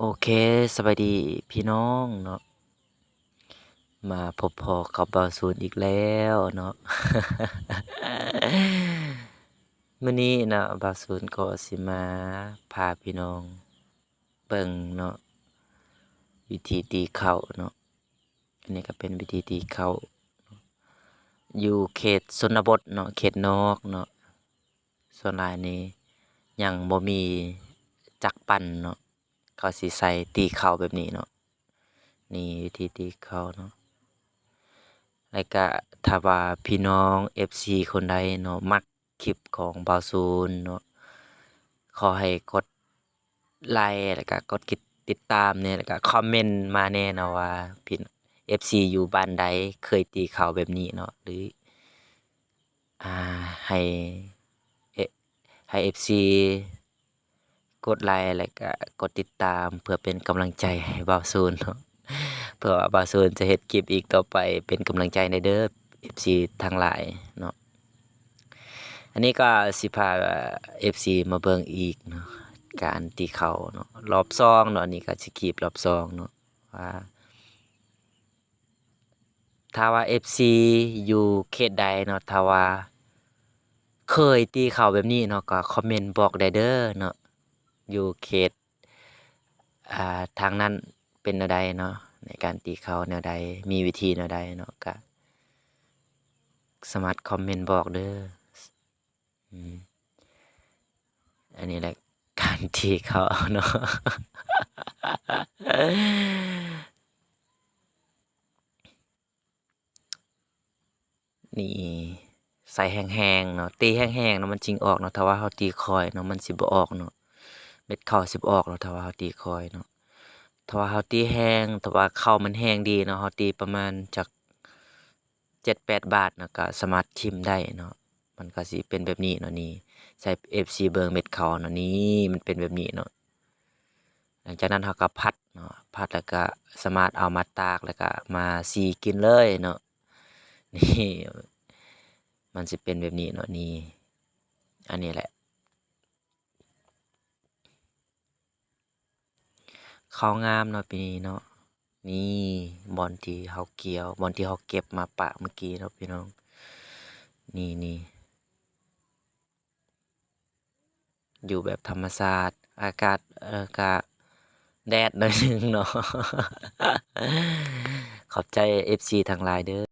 ໂອເຄ ສະບາຍດີພີ່ນ້ອງເນາະ ມາພົບພໍ້ກັບບ່າວສູນອີກແລ້ວເນາະ. ມື້ນີ້ເນາະ ບ່າວສູນກໍຊິມາພາພີ່ນ້ອງເບິ່ງເນາະ ວິທີຕີເຂົ້າເນາະ. ອັນນີ້ກໍເປັນວິທີຕີເຂົ້າ ຢູ່ເຂດຊົນນະບົດເນາະ ເຂດນອກເນາະ. ສ່ວນຫຼາຍນີ້ຍັງບໍ່ມີຈັກປັ່ນເນາະ ເຂົາຊິໃຊ້ຕີເຂົ້າແບບນີ້ເນາະ. ນີ້ວິທີຕີເຂົ້າເນາະ. ແລ້ວກະຖ້າວ່າພີ່ນ້ອງເອັຟຊີຄົນໃດເນາະ ມັກຄລິບຂອງບ່າວສູນເນາະ ຂໍໃຫ້ກົດໄລ ແລ້ວກະກົດຕິດຕາມແດ່ ແລ້ວກະຄອມເມັນມາແດ່ເນາະວ່າ ເອັຟຊີຢູ່ບ້ານໃດເຄີຍຕີເຂົ້າແບບນີ້ເນາະ ຫຼື ອ່າ ໃຫ້ ເອ ໃຫ້ເອັຟຊີກົດໄລ ແລ້ວກະກົດຕິດຕາມ ເພື່ອເປັນກຳລັງໃຈໃຫ້ບ່າວສູນເນາະ ເພື່ອວ່າບ່າວສູນຈະເຮັດຄລິບອີກຕໍ່ໄປ ເປັນກຳລັງໃຈແດ່ເດີ ເອັຟຊີທັງຫຼາຍເນາະ. ອັນນີ້ກໍຊິພາເອັຟຊີມາເບິ່ງອີກເນາະ ການຕີເຂົ້າເນາະ ລອບສອງເນາະ. ອັນນີ້ກໍຊິຄລິບລອບສອງເນາະ ວ່າ ຖ້າວ່າເອັຟຊີຢູ່ເຂດໃດເນາະ ຖ້າວ່າເຄີຍຕີເຂົ້າແບບນີ້ເນາະ ກໍຄອມເມັນບອກໄດ້ເດີເນາະ ຢູ່ເຂດ ອ່າ ທາງນັ້ນເປັນແນວໃດເນາະ ໃນການຕີເຂົ້າແນວໃດ ມີວິທີແນວໃດເນາະ ກະສາມາດຄອມເມັນບອກເດີ. ອືມ ອັນນີ້ແຫຼະ ການຕີເຂົ້າເນາະ. ນີ້ ໃສ່ແຮງໆເນາະ ຕີແຮງໆເນາະ ມັນຈຶ່ງອອກເນາະ. ຖ້າວ່າເຮົາຕີຄ່ອຍເນາະ ມັນຊິບໍ່ອອກເນາະ ເມັດເຂົ້າຊິບໍ່ອອກເນາະ ຖ້າວ່າເຮົາຕີຄ່ອຍເນາະ. ຖ້າວ່າເຮົາຕີແຮງ ຖ້າວ່າເຂົ້າມັນແຮງດີເນາະ ເຮົາຕີປະມານຈັກເຈັດແປດບາດເນາະ ກໍສາມາດຖິ້ມໄດ້ເນາະ. ມັນກໍຊິເປັນແບບນີ້ເນາະ ນີ້ ໃຫ້ເອັຟຊີເບິ່ງເມັດເຂົ້າເນາະ ນີ້ ມັນເປັນແບບນີ້ເນາະ. ຫຼັງຈາກນັ້ນເຮົາກໍພັດເນາະ ພັດແລ້ວກໍສາມາດເອົາມາຕາກ ແລ້ວກໍມາສີກິນເລີຍເນາະ. ນີ້ ມັນຊິເປັນແບບນີ້ເນາະ ນີ້ ອັນນີ້ແຫຼະ ເຂົ້າງາມເນາະ ປີນີ້ເນາະ. ນີ້ ບ່ອນທີ່ເຮົາກ່ຽວ ບ່ອນທີ່ເຮົາເກັບມາປະເມື່ອກີ້ເນາະ ພີ່ນ້ອງ ນີ້ ນີ້ ຢູ່ແບບທຳມະຊາດ ອາກາດ ເອີ ກະແດດໜ້ອຍໜຶ່ງເນາະ. ຂອບໃຈເອັຟຊີທັງຫຼາຍເດີ.